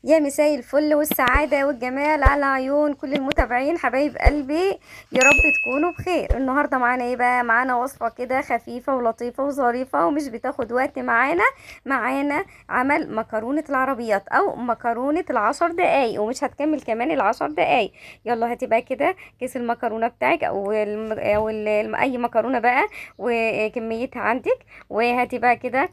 يا مساء الفل والسعادة والجمال على عيون كل المتابعين حبايب قلبي، يا رب تكونوا بخير. النهاردة معانا ايه بقى؟ معانا وصفة كده خفيفة ولطيفة وظريفة ومش بتاخد وقت معانا. معانا عمل مكرونة العربيات او مكرونة العشر دقايق، ومش هتكمل كمان العشر دقايق. يلا هاتي بقى كده كيس المكرونة بتاعك او اي مكرونة بقى وكميتها عندك، وهاتي بقى كده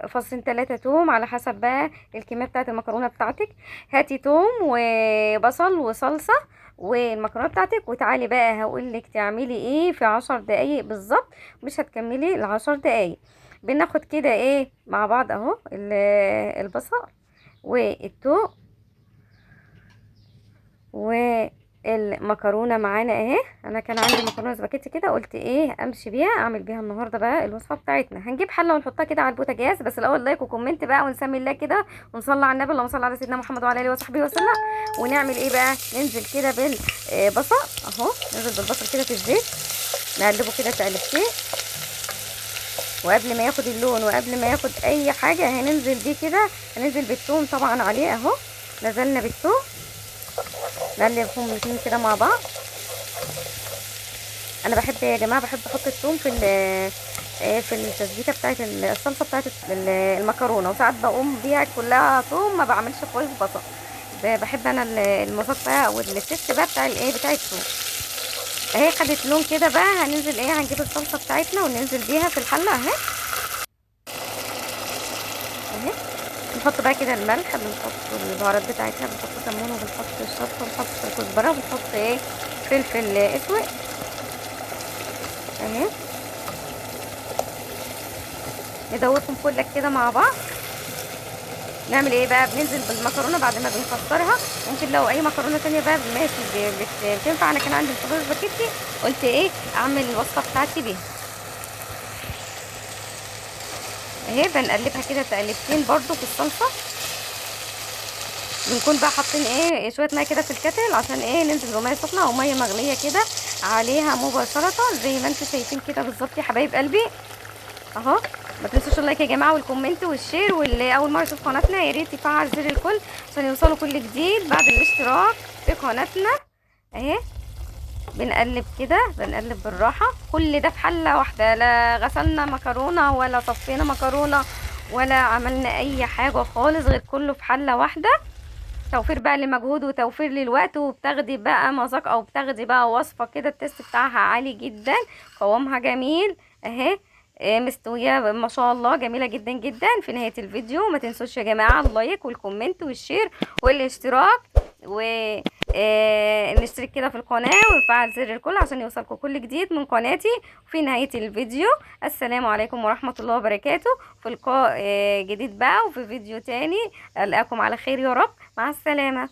فصين 3 توم على حسب بقى الكمية بتاعت المكرونه بتاعتك. هاتي توم وبصل وصلصه والمكرونه بتاعتك، وتعالي بقى هقولك تعملي ايه في 10 دقايق بالظبط، مش هتكملي العشر دقايق. بناخد كده ايه مع بعض اهو البصل والتوم والمكرونه معانا اهي. انا كان عندي مكرونه سباكيتي كده، قلت ايه امشي بيها اعمل بيها النهارده بقى الوصفة بتاعتنا. هنجيب حله ونحطها كده على البوتاجاز، بس الاول like و comment بقى ونسمي الله كده ونصلي على النبي، اللهم صل على سيدنا محمد وعلى اله وصحبه وسلم. ونعمل ايه بقى؟ ننزل كده بالبصل اهو، ننزل بالبصل كده في الزيت، نقلبه كده تقلبتين، وقبل ما ياخد اللون وقبل ما ياخد اي حاجة هننزل بيه كده، هننزل بالثوم طبعا عليه اهو. نزلنا بالثوم، نقلبهم الاثنين كده مع بعض. انا بحب يا جماعة، بحب احط الثوم في التسبيكه بتاعه الصلصه بتاعه المكرونه، وساعات بقوم بيها كلها ثوم، ما بعملش خالص بصل. بحب انا المذاق بقى وال taste بقى بتاع الايه بتاع الثوم. اهي خدت لون كده بقى، هننزل ايه، هنجيب الصلصه بتاعتنا وننزل بيها في الحلة اهي اهي. بنحط بقى كده الملح، بنحط البهارات بتاعتنا، بنحط كمون وبنحط الشطه وبنحط الكزبره وبنحط ايه فلفل اسود اهي. ندوبهم كلك كده مع بعض. نعمل ايه بقى؟ بننزل بالمكرونه بعد ما بنكسرها. ممكن لو اي مكرونه تانية بقى ماشي بتنفع. انا كان عندي مكرونه سباكيتي، قلت ايه اعمل الوصفة بتاعتي بيها اهي. بنقلبها كده تقلبتين برضو في الصلصه. بنكون بقى حاطين ايه شوية مية كده في الكتل عشان ايه ننزل بميه سخنة او مية مغليه كده عليها مباشرة، زي ما انتم شايفين كده بالظبط يا حبايب قلبي اهو. ما تنسوش ال like يا جماعة وال comment وال share، واللي اول مرة يشوف قناتنا يا ريت يفعل زر الكل عشان يوصلوا كل جديد بعد الاشتراك في قناتنا اهي. بنقلب كده، بنقلب بالراحة، كل ده في حله واحدة، لا غسلنا مكرونه ولا صفينا مكرونه ولا عملنا اي حاجة خالص، غير كله في حله واحدة. توفير بقى لمجهود وتوفير للوقت، وبتاخدي بقى مذاق او بتاخدي بقى وصفه كده ال taste بتاعها عالي جدا، قوامها جميل اهي، مستوية ما شاء الله، جميلة جدا جدا. في نهاية الفيديو ما تنسوش يا جماعة ال like وال comment وال share والاشتراك، ونشترك كده في القناة ونفعل زر الكل عشان يوصلكم كل جديد من قناتي. وفي نهاية الفيديو السلام عليكم ورحمة الله وبركاته. في لقاء جديد بقى وفي فيديو تاني، ألقاكم على خير يا رب. مع السلامة.